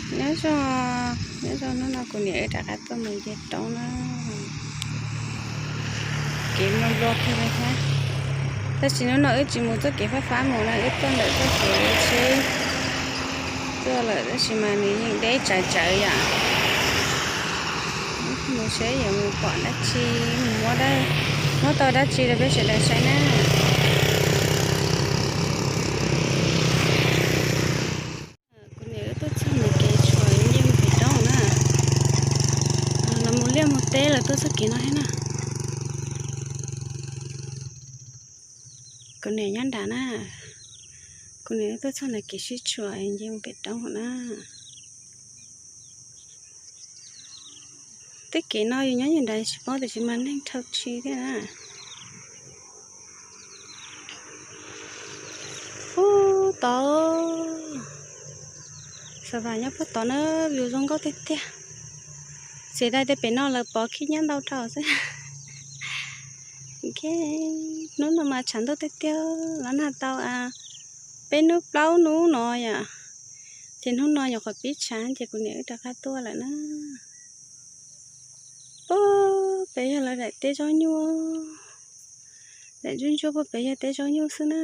Nyob zoo, nyob zoo, hnub no kuv niam wb rov qab tuaj mus nce roob na. Kev nplua nplua kawg li thiab. Tab sis hnub no wb tsis mus txoj kev fab fab mus na, wb tuaj ntawm txoj kev tsheb tuaj lawm, tab sis mas nws yeej deb tsawv tsawv yom. Mus seb yuav mus pom dab tsi, mus muab, muab tau dab tsi rau peb sawv daws saib na. Kuv niam wb tuaj txog ntawm kev tshuam nce mus pem roob na. Lawv mus liaj mus teb lawv tuaj txoj kev no thiab na. Kuv niam nyob nram na. Kuv niam wb tuaj txog ntawm kev sib tshuam nce mus pem roob na. Tej kev no yus nyob nyob nrad tsis paub tiam sis mas neeg dhau tshis thiab na. Puag tod, xa vas nyob puag tod na, view zoo nkauj tiag tiag. Xav tias tej pem no lawv pov khib nyiab ntau dhau xwb. Hnub no mas tshav ntuj tiag tiag, los nag tau peb hnub plaub hnub no yom. Ces hnub no nyuam qhuav pib tshav ces kuv niam wb rov qab tuaj lawm na. Puag pem yog lawv daim teb zaub nyuj, daim ntsuab ntsuab puag pem yog teb zaub nyuj xwb na,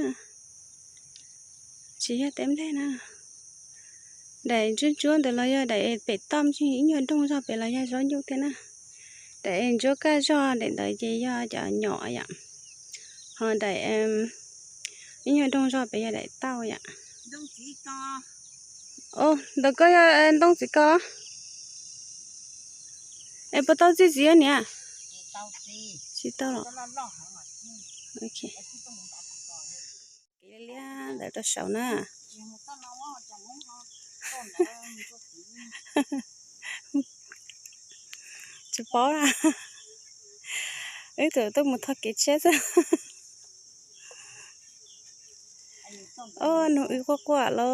tsis yog teb nplej na. Daim ntsuab ntsuab ntawd los yog daim pem toj, ib nyuag doog zog pem los yog zaub nyuj thiab na. Daim ntsuab kaj zog daim ntawd ces yog cov nyom yom. Ho daim ib nyuag doog zog pem yog daim tauj yom. Ntawd koj yog ntoo txiv ko los? Es puas tau txij txiv niam? Tsis tau los? Kev liab liab ntawd rau saud na. Tsis paub na. Wb tseem tuaj mus tho kev tshiab xwb. Os, nug wb quaj quaj los.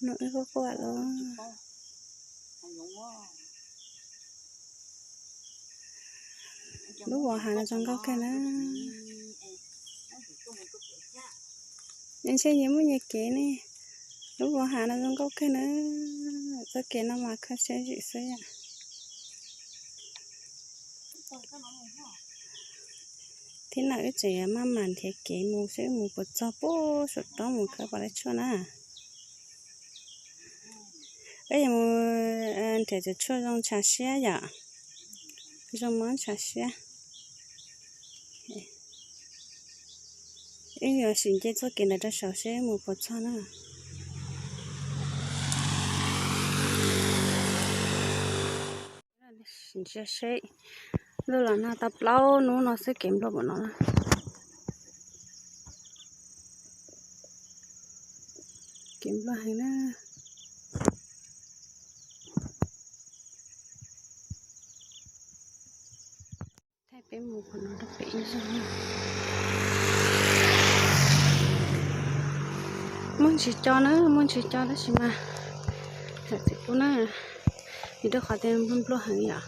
Nug wb quaj quaj los. Lub vos hav no zoo nkauj kawg na. Ntshe nyias muaj nyias kev ne. Lub vos hav no zoo nkauj kawg na. Txoj kev no mas kho siab zim xwb yom. Thiab no wb tseem maj mam nrhiav kev mus seb wb mus puas txog puag saum roob mus khawb pom lab tshuaj na. Wb yuav mus nrhiav cov tshuaj zoo ntshav siab yom. Zoo mob ntshav siab. Wb yuav sim nce txoj kev ntawd rau saud seb mus puas txog na. Sim ntsia seb, ntuj los nag tau plaub hnub no xwb kev nplua npaum no na. Kev nplua heev na. Thaij peb mus qhov no rau pem ib zaug. Muaj ntsis co na, muaj ntsis co tab sis mas txhob txwm pub na, vim rau qhov tias nplua nplua heev yom.